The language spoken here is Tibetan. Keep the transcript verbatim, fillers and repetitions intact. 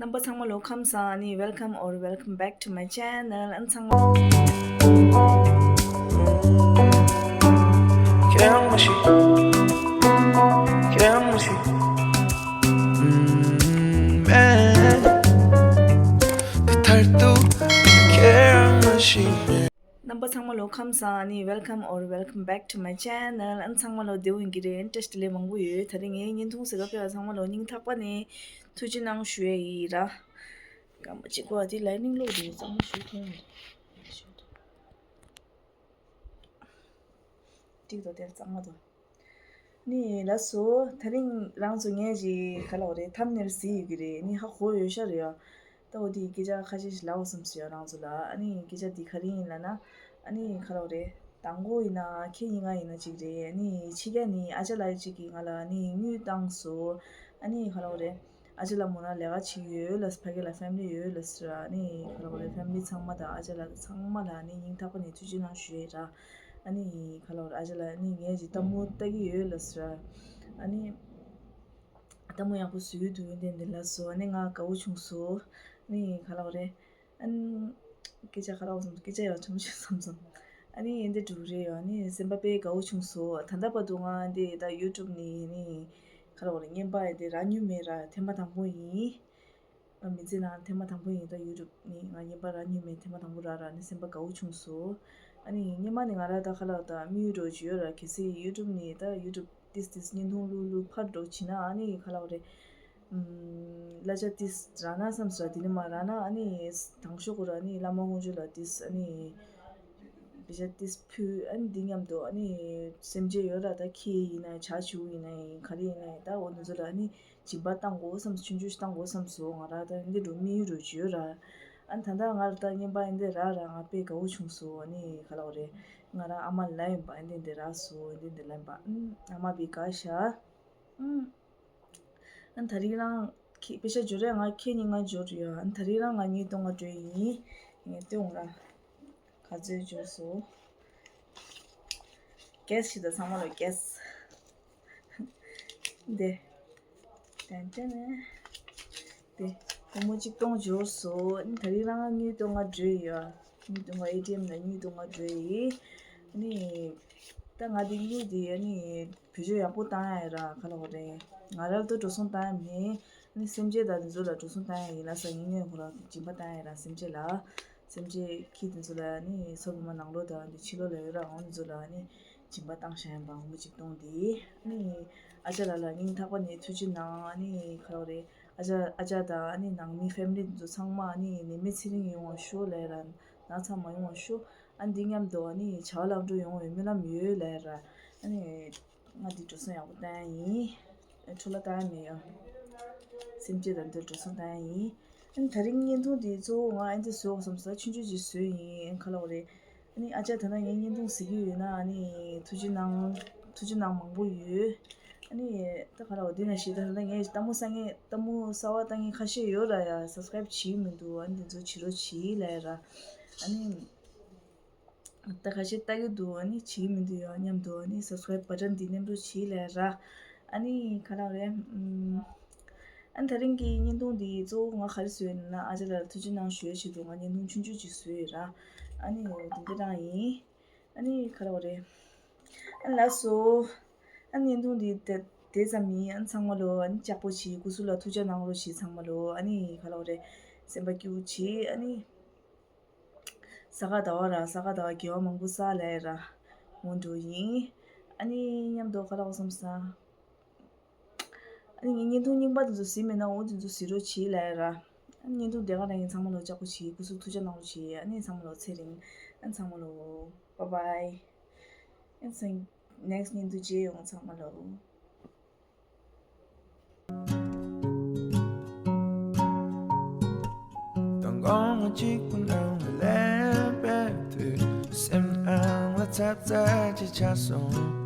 རྣམ་པ་ཚང་མ་ལོ་ཁམས་བཟང་། ཨ་ནི་welcome or welcome back to my channel. ཨ་ཚང་མ། ཁྱེད་རང་མ་ཤི། ཁྱེད་རང་མ་ཤི། ཨུམ། མེ། ཐར་ཏུ། ཁྱེད་རང་མ་ཤི། རྣམ་པ་ཚང་མ་ལོ་ཁམས་བཟང་། ཨ་ནི་welcome or welcome back to my channel. ཨ་ཚང་མ་ལོ་བདེ་པོ་ཡིན་གྱི་རེད། བཀྲ་ཤིས་བདེ་ལེགས་མང་པོ་ཡོད། ད་རིང་ངའི་བརྙན་ཐུང་གཟིགས་ག་ཕེབས་པ་ཚང་མ་ལོ་སྙིང་ཐག་པ་ནས་ཐུགས་རྗེ་གནང་ཞུ་ཡ་ཡིན་ར། སྐར་མ་གཅིག་པོ་འདི་ལའི་ནིང་ལོག་འདི་གཙང་མ་ཞུ་ཐོན་ཡོད། ཏིག་ཏོ་དེར་གཙང་མ་དོ། ནི་ལགས་སོ། ད་རིང་རང་ཚོ་ངས་ཅིག་ག་ལབ་རེད། ཐམ་ནེལ་གཟིགས་ཡོད་ཀྱི་རེད། ནི་ཧ་གོ་ཡོད་ཤག་རེད་ཡ། ད་འོ་དེ་སྐད་ཆ་ཁ་ཤས་ཤིག་ལབ་བསམ་སོང་ཡ་རང་ཚོ་ལ། ཨ་ནི་སྐད་ཆ་འདི་ག་རེ་ཡིན་ལབ་ན། ཨ་ནི་ག་ལབ་རེད། དང་པོ་ཡིན་ན་ཁྱེད་གཉིས་ཀ་ཡིན་ན་གཅིག་རེད། ཨ་ནི་ཕྱི་རྒྱལ་ནི་ཨ་ཅག་ལགས་གཅིག་གིས་ང་ལ་ཨ་ནི་དངུལ་བཏང་སོང་། ཨ་ནི་ག་ལབ་རེད། ཨ་ཅག་ལགས་མོ་རང་ལས་ཀ་བྱེད་ཀྱི་ཡོད་ལབ། ཕ་གི་ལ་ཕེ་མི་ལི་ཡོད་ལབ་ཟེར། ཨ་ནི་ག་ལབ་རེད། ཕེ་མི་ལི་ཚང་མ་དང་ཨ་ཅག་ལགས་ཚང་མ་ལ་ཨ་ནི་སྙིང་ཐག་པ་ནས་ཐུགས་རྗེ་གནང་ཞུ་ཡས་ར། ཨ་ནི་ག་ལབ་རེད། ཨ་ཅག་ལགས་ཨ་ནི་ངས་ཅིག་ལྟད་མོ་ལྟ་གི་ཡོད་ལབ་ཟེར། ཨ་ནི་ལྟད་མོ་ཡག་པོ་བཟོས་འདུག་འདི་འདི་ལབ་སོང་། ཨ་ནི་ང་དགའ་བོ་བྱུང་སོང་། ཨ་ནི་ག་ལབ་རེད། ཨ་ནི་སྐད་ཆ་ག་ལབ་བསམ། སྐད་ཆ་ཡག་ཆེན་པོ་ཞིག་བསམ་སོང་། ཨ་ནི་འདི་འགྲུབ་རེད་ཡོད། ཨ་ནི་སེམས་པ་དཔེ་དགའ་བོ་བྱུང་སོང་། ད་ལྟ་བར་དུ་ང་འདི་ད་ཡུ་ཊུབ་ནི་ནི་ག་ལབ་རེད། བརྙན་པར་འདི་རག་མྱོང་མེད་ར། ཐེངས་མ་དང་པོ་ཡིན། ང་མི་ཚེ་ནང་ཐེངས་མ་དང་པོ་ཡིན། ད་ཡུ་ཊུབ་ནི་ང་བརྙན་པར་རག་མྱོང་མེད། ཐེངས་མ་དང་པོ་རག་ར། ནི་སེམས་པ་དགའ་བོ་བྱུང་སོང་། ཨ་ནི་སྔོན་མ་ནི་ང་ར་ད་ག་ལབ་ད་དམིགས་ཡུལ་འདྲ་བོ་ཅིག་ཡོད་ར། གལ་སྲིད་ཡུ་ཊུབ་ནི་ད་ཡུ་ཊུབ་ཏིས་ཏིས་བརྙན་ཐུང་བླུག་བླུག་ཕར་འགྲོ་བྱེད་ན། ཨ་ནི་ག་ལབ་རེད། ཨམ། གླ་ཆ་ཏིས་རག་ན་བསམ་སོང་། དེ་ནི་མ་རག་ན་ཨ་ནི་དང་ཤོག་གུ་ར་ནི་བླ་མ་དཀོན་མཆོག་ལ་ཏིས། ཨ་ནི་བི་ཤ་ཏིས་ཕུལ། ཨ་ནི་འདི་མཉམ་དུ་ཨ་ནི་སེམས་ཅན་ཡོད་ར། ད་ཁྱི་ཡིན་ན་བྱ་བྱིའུ་ཡིན་ན་ཡིན། ག་རེ་ཡིན་ན་ཡིན། ད་འོ་འདི་ཚོ་ལ་ཨ་ནི་སྦྱིན་པ་བཏང་དགོས་བསམ། ཆུང་ཆུང་ཞིག་བཏང་དགོས་བསམ་སོང་། ང་ར་ད་འདི་འགྲོ་དམིགས་ཡུལ་འདྲ་བོ་ཅིག་ཡོད་ར། ཨ་ནི་ད་ལྟ་ང་ར་ད་བརྙན་པར་འདི་རག་ར་ང་དཔེ་དགའ་བོ་བྱུང་སོང་། ཨ་ནི་ག་ལབ་རེད། ང་ར་ཨ་མ་ལབ་ཡིན་པ། ཨ་ནི་འདི་རག་སོང་། ཨ་ནི་འདི་ལབ་ཡིན་པ། ཨ་ཨ་མ་བི་དགའ་ཤག་ཨ་ད་རིང་རང་ཁྱེད་པེ་ཤ་འབྱོར་རེད། ང་ཁྱེད་གཉིས་ང་འབྱོར་ཡོད། ཨ་ད་རིང་རང་ང་དངུལ་སྟོང་ལྔ་སྤྲོད་ཡིན། ངས་སྟོན་འོང་ར། ག་ཚོད་འབྱོར་སོང་། གེ་སི་བྱེད་དང་ཚང་མ་ལ་གེ་སི། འདི། ཏན་ཏན། འདི། སྒོར་མོ་གཅིག་སྟོང་འབྱོར་སོང་། ཨ་ནི་ད་རིང་རང་དངུལ་སྟོང་ལྔ་སྤྲོད་ཡོད། དངུལ་སྟོང་ལྔ་ཨེ་ཊི་ཨེམ་ལ་དངུལ་སྟོང་ལྔ་སྤྲོད་ཡིན། ཨ་ནི། ད་ང་འདི་དངུལ་འདི་ཨ་ནི་བེད་སྤྱོད་ཡག་པོ་བཏང་ཡ་ཡིན་ར། ག་ལབ་དགོས་རེད། ང་རང་ལ་ད་འགྲོ་སོང་བཏང་ཡ་མེད། ཨ་ནི་སེམས་ཅན་དང་དེ་ཚོ་ལ་འགྲོ་སོང་བཏང་ཡ་ཡིན་ལ་ས་ཡིན་ངས་ཁོ་རང་སྦྱིན་པ་བཏང་ཡ་ཡིན་ར། སེམས་ཅན་ལ། སེམས་ཅན་ཁྱི་དེ་ཚོ་ལ་ཨ་ནི་ས་གོ་མ་ནང་ལོགས་དང་འདི་ཕྱི་ལོགས་ལ་ཡོད་ར། འོ་དེ་ཚོ་ལ་ཨ་ནི་སྦྱིན་པ་བཏང་བཞག་ཡིན་པ། སྒོར་མོ་གཅིག་སྟོང་འདི། ཨ་ནི་ཨ་ཅག་ལགས་ལ་སྙིང་ཐག་པ་ནས་ཐུགས་རྗེ་གནང་། ཨ་ནི་ག་ལབ་དགོས་རེད། ཨ་ཅག་ཨ་ཅག་དང་ཨ་ནི་ནང་མི་ཕེ་མི་ལི་དེ་ཚོ་ཚང་མ་ཨ་ནི་ནད་མེད་ཚེ་རིང་ཡོང་བ་ཤོག་ལབ་ཡ་ར། ན་ཚ་མ་ཡོང་བ་ཤོག་ཨ་འདི་མཉམ་དུ་ཨ་ནི་བྱ་བ་ལམ་འགྲོ་ཡོང་བའི་སྨོན་ལམ་ཡོད་ལབ་ར། ཨ་ནི་ང་འདི་འགྲོ་སོང་ཡག་པོ་བཏང་ཡ་ཡིན། འཕྲོ་བརླག་བཏང་ཡ་མེད་ཡ། སེམས་ཅན་དང་འདིར་འགྲོ་སོང་བཏང་ཡ་ཡིན། ཨ་ནི་ད་རིང་བརྙན་ཐུང་འདི་གཙོ་བོ་ང་ཨ་འདི་བཟོ་དགོས་བསམ་ས་ཆུང་ཆུང་ཅིག་བཟོས་ཡིན། ཨ་ག་ལབ་དགོས་རེད། ཨ་ནི་ཨ་ཅག་ད་ལྟ་ངའི་བརྙན་ཐུང་གཟིགས་ཀྱི་ཡོད་ན་ཨ་ནི་ཐུགས་རྗེ་གནང་། ཐུགས་རྗེ་གནང་མང་པོ་ཡོད། ཨ་ནི་ད་ག་ལབ་དགོས། འདི་ན་ཞིག་ད་ལྟ་ངས་ལྟད་མོ་གསར་ངས་ལྟད་མོ་གསར་བ་ལྟ་མཁན་ཁ་ཤས་ཡོད་ར་ཡ། སབ་སི་ཀ་རེབ་བྱེད་ཀྱི་མི་འདུག་ཨ་ནི་དེ་ཚོ་བྱེད་རོགས་བྱེད་ལབ་ར། ཨ་ནི། ད་ཁ་ཤས་ལྟ་གི་འདུག་ཨ་ནི་བྱེད་ཀྱི་མི་འདུག་ཡ། མཉམ་དུ་ཨ་ནི་སབ་སི་ཀ་རེབ་བ་ཊན་འདི་མནན་རོགས་བྱེད་ལབ་ར། ཨ་ནི་ག་ལབ་དགོས་རེད། ཨམ། ཨ་ནི་ད་རིང་གི་བརྙན་ཐུང་འདི་གཙོ་བོ་ང་ག་རེ་བཟོས་ཡིན་ན་ཨ་ཅག་ལགས་ལ་ཐུགས་རྗེ་གནང་ཞུ་ཡའི་ཆེད་དུ་ང་བརྙན་ཐུང་ཆུང་ཆུང་ཅིག་བཟོས་ཡོད་ར། ཨ་ནི་འོ་དེ་འདྲ་རང་ཡིན། ཨ་ནི་ག་ལབ་དགོས་རེད། ཨ་ནི་ལགས་སོ། ཨ་ནི་བརྙན་ཐུང་འདི་དེ་དེ་ཙམ་ཡིན། ཨ་ནི་ཚང་མ་ལོ་ཨ་ནི་ལྕགས་པོ་བྱེད། སྐུ་གཟུགས་ལ་ཐུགས་ཅག་གནང་རོགས་བྱེད་ཚང་མ་ལོ། ཨ་ནི་ག་ལབ་དགོས་རེད། སེམས་པ་སྐྱིད་པོ་བྱེད། ཨ་ནི། ས་ག་ཟླ་བ་ར། ས་ག་ཟླ་བ་དགེ་བ་མང་པོ་བསགས་ལབ་ཡ་ར། འོ་འདྲ་ཡིན། ཨ་ནི་མཉམ་དུ་ག་ལབ་དགོས་བསམ་ས། ཨ་ནི་ངའི་བརྙན་ཐུང་རྙིང་པ་དེ་ཚོ་གཟིགས་མེད་ན་འོ་དེ་ཚོ་གཟིགས་རོགས་བྱེད་ལབ་ཡ་ར། ཨ་ནི་བརྙན་ཐུང་དེ་ག་རང་ཡིན། ཚང་མ་ལོ་ལྕགས་པོ་བྱེད། སྐུ་གཟུགས་ཐུགས་ཅག་གནང་རོགས་བྱེད། ཨ་ནི་ཚང་མ་ལོ་ཚེ་རིང་། ཨ་ནི་ཚང་མ་ལོ་bye bye། ཨ་ནི་next བརྙན་ཐུང་མཇལ་ཡོང་ཚང་མ་ལོ། མདང་དགོང་མོ་གཅིག་པུ་ནང་ལ་ལེན་པའི་དུས། སེམས་ནང་ལ་ཚ་ཚ་ཅིག་ཆགས་སོང་།